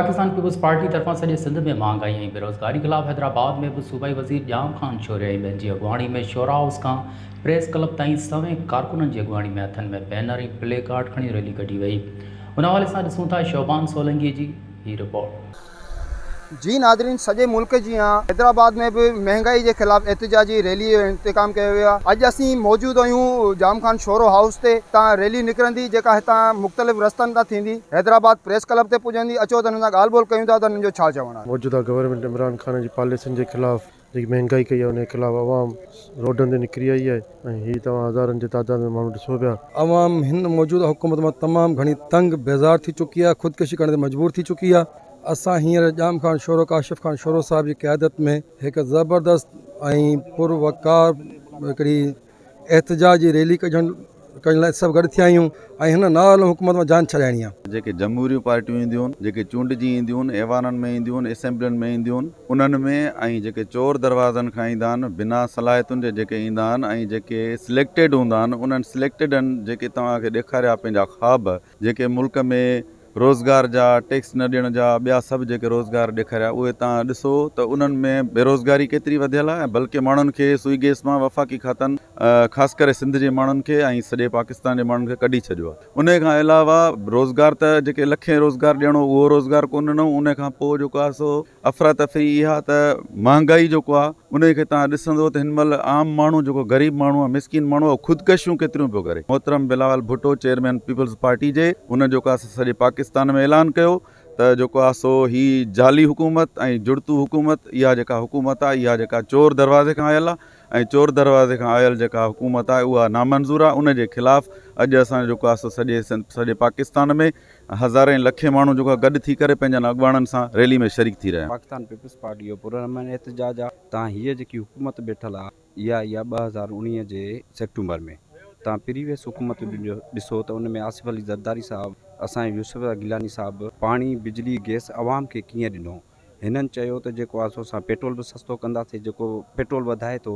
Pakistan peoples party طرفان سڄي سنڌ ۾ مهانگائي ۽ بيروزگاري خلاف حيدرآباد ۾ به صوبائي وزير ڄام خان شوري ۽ ٻين جي اڳواڻي ۾ شورا هائوس کان پريس ڪلب تائين سوين ڪارڪنن جي اڳواڻي ۾ هٿن ۾ بينر ۽ پلي ڪارڊ کڻي ريلي ڪڍي وئي ان حوالي سان ڏسون ٿا شعبان سولنگي جي هي رپورٽ. جي ناظرين سڄي ملڪ جيان حيدرآباد ۾ به مهنگائي جي خلاف احتجاجي ريلي جو انتقام ڪيو ويو آهي اڄ اسين موجود آهيون ڄام خان شورو هائوس تي تان ريلي نڪرندي جيڪا هتان مختلف رستن تان ٿيندي حيدرآباد پريس ڪلب تي پڄندي اچو ته هنن سان ڳالهه ٻولهه ڪيون ٿا ته هنن جو ڇا چوڻ آهي. موجوده گورنمينٽ عمران خان جي پاليسين جي خلاف جيڪي مهنگائي ڪئي آهي انهي خلاف عوام روڊن تي نڪري آئي آهي ۽ هي توهان هزارن جي تعداد ۾ ماڻهو ڏسو پيا. عوام هن موجوده حڪومت مان تمام گهڻي تنگ بيزار ٿي چڪي آهي خودڪشي ڪرڻ تي مجبور ٿي چڪي آهي اسان هينئر ڄام خان شورو ڪاشف خان شورو صاحب جي قيادت ۾ هڪ زبردست ۽ پروقار هڪڙي احتجاج جي ريلي ڪڍڻ ڪرڻ لاء سڀ گڏ ٿيا آهيون ۽ هن نااهل حڪومت مان جان ڇڏائڻي آهي. جيڪي جمهوريون پارٽيون اينديون، جيڪي چونڊجي اينديون، ايوانن ۾ اينديون، اسيمبلين ۾ اينديون، انهن ۾ ۽ جيڪي چور دروازن کان ايندا آهن، بنا صلاحيتن جي جيڪي ايندا آهن ۽ جيڪي سليڪٽيڊ هوندا آهن، انهن سليڪٽيڊن جيڪي توهان کي ڏيکاريا پنهنجا خواب، جيڪي ملڪ ۾ روزگار جا، ٽيڪس نه ڏيڻ جا، ٻيا سڀ جيڪي روزگار ڏيکاريا اهي توهان ڏسو ته انهن ۾ بيروزگاري ڪيتري وڌيل آهي ۽ بلڪه ماڻهن کي سوئي گئس مان وفاقي کاتن خاص ڪري سنڌ جي ماڻهن کي ۽ سڄي پاڪستان جي ماڻهن کي ڪڍي ڇڏيو آهي انهي کان علاوه روزگار ته جيڪي لکين روزگار ڏيڻو اهو روزگار ڪونه ڏنو انهي کان پوء جيڪو آهي سو افراتفري اها ته مهانگائي جيڪو آهي انهي کي توهان ڏسندو ته هن مهل عام ماڻهو جيڪو غريب ماڻهو آهي مسڪين ماڻهو آهي خودڪشيون ڪيتريون پيو ڪري محترم Bilawal Bhutto chairman peoples party جي ان جيڪو آهي سو سڄي پاڪستان ۾ اعلان ڪيو ته جيڪو آهي سو هي جعلي حڪومت ۽ جڙتو حڪومت اها جيڪا حڪومت آهي اها جيڪا چور دروازي کان آيل آهي ۽ چور دروازي کان آيل جيڪا حڪومت آهي اها نامنظور آهي ان جي خلاف اڄ اسان جيڪو آهي سو سڄي سڄي پاڪستان ۾ هزارين لکين ماڻهو جيڪو آهي گڏ ٿي ڪري پنهنجن اڳواڻن سان ريلي ۾ شريڪ ٿي رهيا آهن. پاڪستان پيپلز پارٽي جو پرامن احتجاج آ تان هيء جيڪي حڪومت بيٺل آ اها آئي آ 2019 جي سيپٽمبر ۾ تان پريويس حڪومت ڏسو ته ان ۾ آصف علي زرداري صاحب اسان جي يوسف رضا گيلاني صاحب پاڻي بجلي گئس عوام کي ڪيئن ڏنو هنن چيو ته جيڪو آ سو اسان پيٽرول به سستو ڪنداسين جيڪو پيٽرول وڌائي ٿو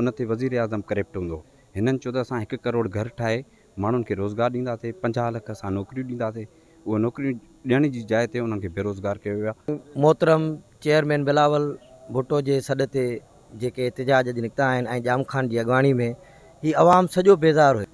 ان تي وزيراعظم ڪرپٽ هوندو هنن چيو ته اسان هڪ ڪروڙ گهر ٺاهي ماڻهن کي روزگار ڏينداسين، 50 لک اسان نوڪريون ڏينداسين، اهي نوڪريون ڏيڻ جي جاء تي انهن کي بيروزگار ڪيو ويو آهي. محترم چيئرمين بلاول ڀٽو جي سڏ تي جيڪي احتجاج اڄ نڪتا آهن ۽ ڄام خان جي اڳواڻي ۾ هي عوام سڄو بيزار هيو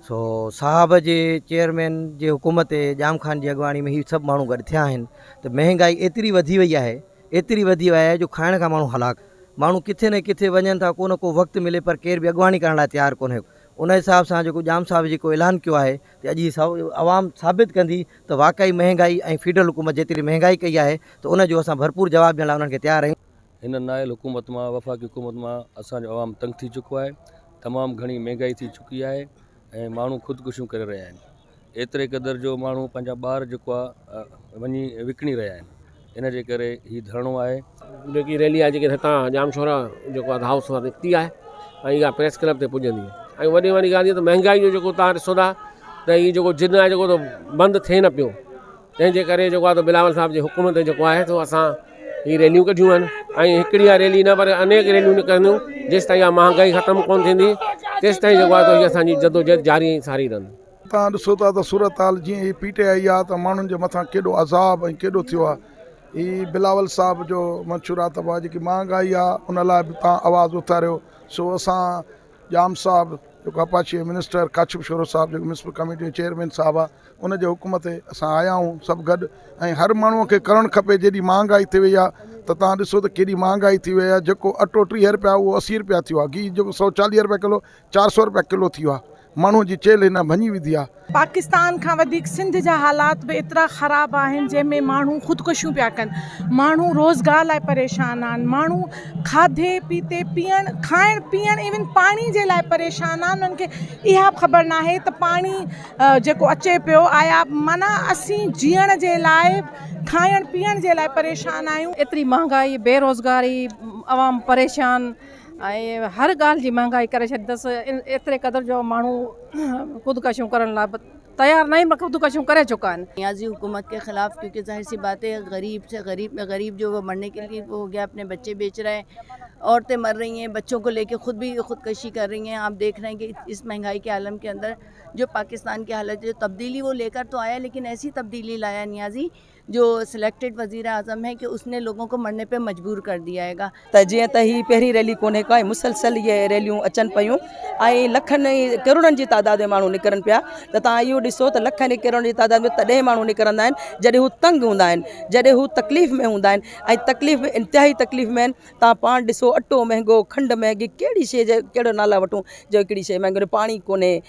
سو صاحب جي چيئرمين جي حڪم تي ڄام خان جي اڳواڻي ۾ هي سڀ ماڻهو گڏ ٿيا آهن ته مهنگائي ايتري وڌي وئي آهي ايتري وڌي وئي آهي جو کائڻ کان ماڻهو هلاڪ ماڻهو ڪٿي نه ڪٿي وڃن ٿا ڪو نه ڪو وقت ملي پر ڪير به اڳواڻي ڪرڻ لاء تيار ڪونهي ان حساب سان جيڪو ڄام صاحب جيڪو اعلان ڪيو آهي ته اڄ هي عوام ثابت ڪندي ته واقعي مهنگائي ۽ فيڊرل حڪومت جيتري مهنگائي ڪئي آهي ته ان جو اسان ڀرپور جواب ڏيڻ لاء انهن کي تيار آهيون. هن نااهل حڪومت مان وفاقي حڪومت مان اسان جو عوام تنگ ٿي چڪو آهي تمام گهڻي مهنگائي ٿي چڪي آهي ۽ ماڻهو خودڪشيون ڪري رهيا آهن ايتري قدر جو ماڻهو پنهنجا ٻار جيڪو آهي وڃي وڪڻي رهيا آهن ان جي ڪري هي ڌرڻو آهي. جيڪي ريلي آهي جيڪي هتان ڄامشورا جيڪو آهي هائوس مان نڪتي آهي ۽ اها پريس ڪلب تي پڄندي ۽ وڏي وڏي ڳالهه ته مهنگائي جو جيڪو تان ڏسو ٿا ته هي جيڪو جن آهي جيڪو بند ٿئي نه پيو تنهن جي ڪري جيڪو آهي بلاول صاحب جي حڪم تي جيڪو آهي سو اسان هي ريليون ڪڍيون آهن ۽ هڪڙي اها ريلي نه پر انيڪ ريليون نڪرنديون جيستائين اها مهانگائي ختم ڪونه ٿيندي تيستائين جيڪو آهي سو هي اسان جي جدوجهد جاري ۽ ساري رهندي. توهان ڏسو ٿا ته صورتحال جيئن هي پي ٽي آئي آ ته ماڻهن جي مٿان ڪيڏو عذاب ۽ ڪيڏو ٿيو آ هي بلاول صاحب جو منشور آ ته بابا جيڪي مهانگائي آ ان لاء به توهان آواز اٿاريو سو اسان ڄام صاحب جيڪو آبپاشي جو منسٽر ڪاشف شورو صاحب جيڪو ميونسپل ڪميٽي جو چيئرمين صاحب آ ان جي حڪم تي اسان آيا آهيون سڀ گڏ ۽ هر ماڻهو کي ڪرڻ کپي جيڏي مهانگائي ٿي وئي آ ته توهان ڏسو ته ڪيڏي مهانگائي ٿي وئي آ جيڪو اٽو 30 رپيا اهو 80 رپيا ٿيو آ گيهه جيڪو 140 رپيا ڪلو 400 رپيا ڪلو ٿي ويو آ ماڻهوء جي چيلهه هن ڀڃي وڌي آ. پاڪستان کان وڌيڪ سنڌ جا حالات به ايترا خراب آهن جنهن ۾ ماڻهو خودڪشيون پيا ڪن ماڻهو روزگار لاء پريشان آهن ماڻهو کاڌي پيتي پيئڻ کائڻ پيئڻ ايون پاڻي جي لاء پريشان آهن انهن کي اها به خبر ناهي ته پاڻي جيڪو اچي پيو آيا معنيٰ اسين جيئڻ جي لاء کائڻ پيئڻ جي لاء پريشان آهيون. ايتري مهانگائي بيروزگاري عوام پريشان ۽ هر ڳالهه جي مهانگائي ڪري ڇڏي اٿس ايتري قدر جو ماڻهو خودڪشيون ڪرڻ لاء به تيار نه آهن خودڪشيون ڪري چڪا آهن. نيازي حڪومت ڪي خلاف ڪيونڪه ظاهر سي بات هي غريب سي غريب ۾ غريب جو وو مرني ڪي لئي هو گيا اپني بچي بيچ رها هي عورتين مر رهي هين بچون ڪو لي ڪي خود بي خودڪشي ڪر رهي هين آپ ديک رهي هين ڪي اس مهنگائي ڪي عالم ڪي اندر جو پاڪستان ڪي حالت جو تبديلي وو لي ڪر تو آيا ليڪن ايسي تبديلي لايا نيازي. जो सिलेक्टेड वज़ीर आज़म है कि उसने लोगों को मरने पे मजबूर कर दिया हैगा। त जीअं त ही पहिरीं रैली कोन्हे का, मुसलसल इहे रैलियूं अचनि पयूं ऐं लखनि करोड़नि जी तादाद में माण्हू निकिरनि पिया। त तव्हां इहो ॾिसो त लखनि ऐं करोड़नि जी तादाद में तॾहिं माण्हू निकिरंदा आहिनि जॾहिं हू तंग हूंदा आहिनि, जॾहिं हू तकलीफ़ में हूंदा आहिनि ऐं तकलीफ़ इंतिहाई तकलीफ़ में आहिनि। तव्हां पाण ॾिसो, अटो महिंगो, खंड महिंगी, कहिड़ी शइ जो कहिड़ो नाला वठूं जो हिकिड़ी शइ महिंगी, पाणी कोन्हे।